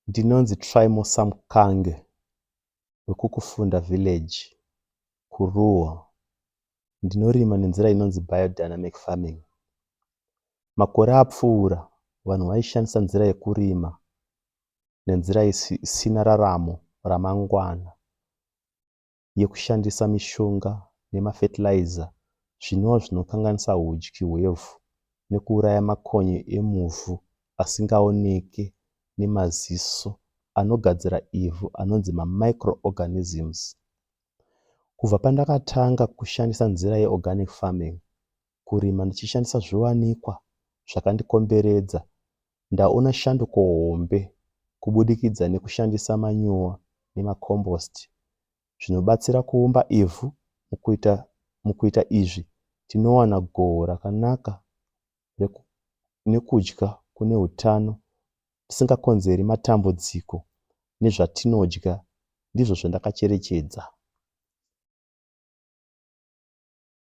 Ndinonzi Trymore Samkange wekuKufunda Village, kuRuwa. Ndinorima nenzira inonzi biodynamic farming. Makore apfuura vanhu vaishandisa nzira yekurima nenzira isina raramo ramangwana yekushandisa mishonga nemafetiraiza zvinova zvinokanganisa hudyi hwevhu nekuuraya makonye emuvhu asingaoneke nemaziso anogadzira ivhu anonzi mamicroorganisms. Kubva pandakatanga kushandisa nzira yeorganic farming, kurima ndichishandisa zviwanikwa zvakandikomberedza, ndaona shanduko hombe kubudikidza nekushandisa manyowa nemakombosti zvinobatsira kuumba ivhu. Mukuita izvi tinowana goho rakanaka nekudya kune utano tisingakonzeri matambudziko nezvatinodya. Ndizvo zvandakacherechedza.